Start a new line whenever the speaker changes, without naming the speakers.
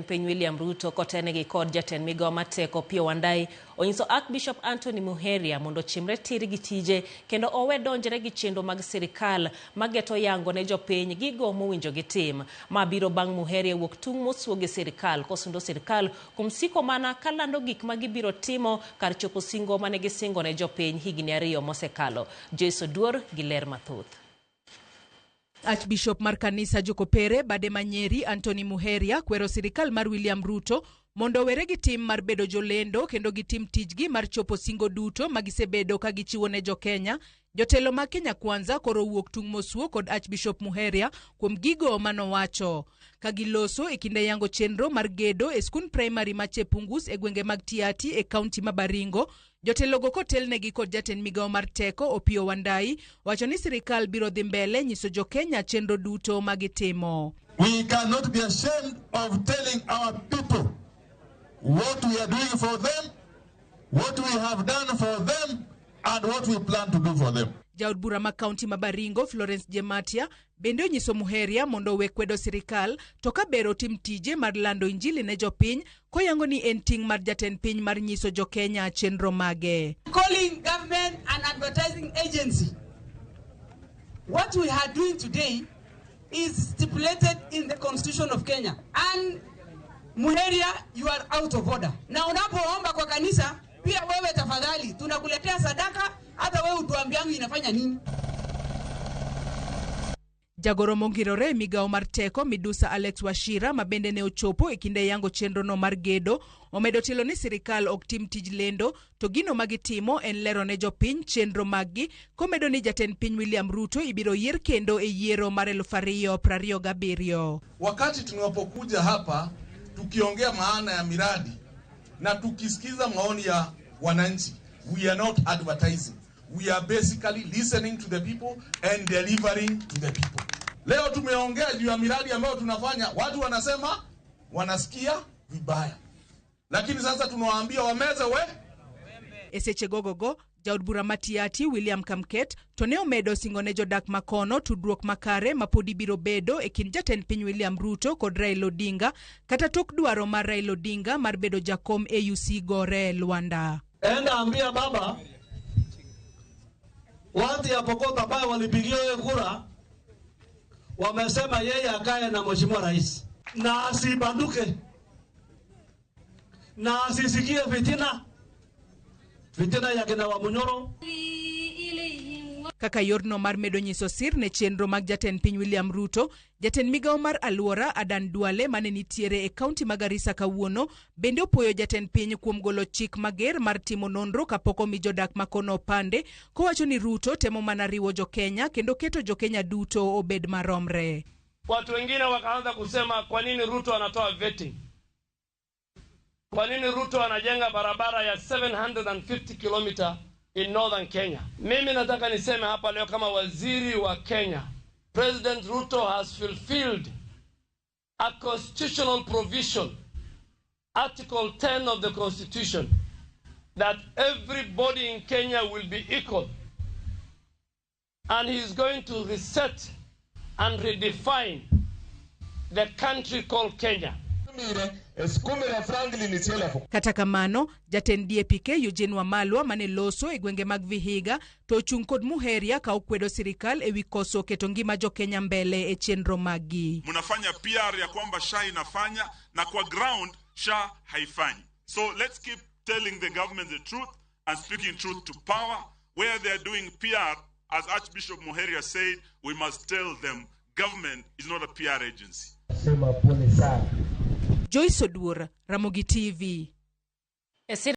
Piny William Ruto kotenegi kod jatend migao mar teko Opiyo Wandayi onyiso Archbishop Anthony Muheria mondo ochimre tir gi tije kendo owe donjre gi chenro mag sirikal mageto yango ne jopiny gigo mowinjo gitim. Ma biro bang' Muheria wuok tung' mosuo gi sirikal kosundo sirikal kuom siko mana kalando gik ma gibiro timo kar chopo singo mane gisingo ne jopiny higni 2 mosekalo. Joyce Oduor gi ler mathoth.
Archbishop mar kanisa Jokopere bade ma Nyeri Anthony Muheria kwero sirikal mar William Ruto mondo owere gi tim mar bedo jolendo kendo gitim tijgi mar chopo singo duto ma gisebedo ka gichiwo ne jo-Kenya. Jotelo mag Kenya Kwanza koro owuok tung' mosuo kod Archbishop Muheria kuom gigo manowacho ka giloso e kinde yango chenro mar gedo e skund primary ma Chepungus e gwenge mag Tiaty e kaunti ma Baringo. Jotelogo kotelnegi kod jatend migao mar teko Opiyo Wandayi wacho ni sirikal biro dhi mbele nyiso jo-Kenya chenro duto ma gitimo.
We cannot be ashamed of telling our people what we are doing for them, what we have done for them, and what we plan to do for them.
Jaod bura ma kaunti ma Baringo Florence Jematia bende onyiso Muheria mondo owe kwedo sirikal to ka ber otim tije mar lando injili ne jopiny koyango ni en ting' mar jatend piny mar nyiso jo-Kenya chenro mage.
Calling government an advertising agency. What we are doing today is stipulated in the Constitution of Kenya. And Muheria, you are out of order. Na unapoomba kwa kanisa, pia wewe tafadhali tunakuletea sadaka, hata wewe utuambiangu inafanya nini.
Jagoro mongirore e migawo mar teko Midusa Alex Wachira ma bende ne ochopo e kinde yango chenrono mar gedo omedo tielo ni sirikal ok tim tij lendo to gino ma gitimo en lero ne jopiny chenro maggi komedo ni jatend piny William Ruto ibiro yier kendo e yiero mar 2027.
Wakati tunapokuja hapa tukiongea maana ya miradi na tukisikiza maoni ya wananchi, we are not advertising. We are basically listening to the people and delivering to the people. Leo tumeongea juu ya miradi ambayo tunafanya, watu wanasema wanasikia vibaya, lakini sasa tunawaambia wameze we.
E seche gogogo, jaod bura ma Tiaty William Kamket to ne omedo singo ne jodak makono tudruok makare ma podi biro bedo e kind jatend piny William Ruto kod Raila Odinga kata tok dwaro mar Raila Odinga mar bedo jakom AUC gore Lwanda.
Enda ambia baba watu ya Pokot ambayo walipigia yeye kura wamesema yeye akae na mheshimiwa rais na asibanduke na asisikie fitina fitina ya kina Wamunyoro.
Kaka yorno mar medo nyiso sir ne chenro mag jatend piny William Ruto, jatend migawo mar alwora Adan Duale mane nitiere e kaunti ma Garissa kawuono bende opuoyo jatend piny kuom golo chik mager mar timo nonro kapok omi jodak makono opande, kowacho ni Ruto temo mana riwo jo-Kenya kendo keto jo-Kenya duto obed maromre.
Watu wengine wakaanza kusema kwa nini Ruto anatoa vetting? Kwa nini Ruto anajenga barabara ya 750 kilomita in northern Kenya? Mimi nataka niseme hapa leo kama waziri wa Kenya, President Ruto has fulfilled a constitutional provision, Article 10 of the Constitution, that everybody in Kenya will be equal. And he is going to reset and redefine the country called Kenya.
Kata kamano, jatend DAP-K Eugene Wamalwa mane loso e gwenge mag Vihiga to ochung' kod Muheria ka okwedo sirikal ewi koso keto ngima jo-Kenya mbele e chenro maggi.
Mnafanya PR ya kwamba SHA inafanya na kwa ground SHA haifanyi. So let's keep telling the government the truth and speaking truth to power. Where they are doing PR, as Archbishop Muheria said, we must tell them government is not a PR agency.
Sema pole sana.
Joyce Oduor, Ramogi TV.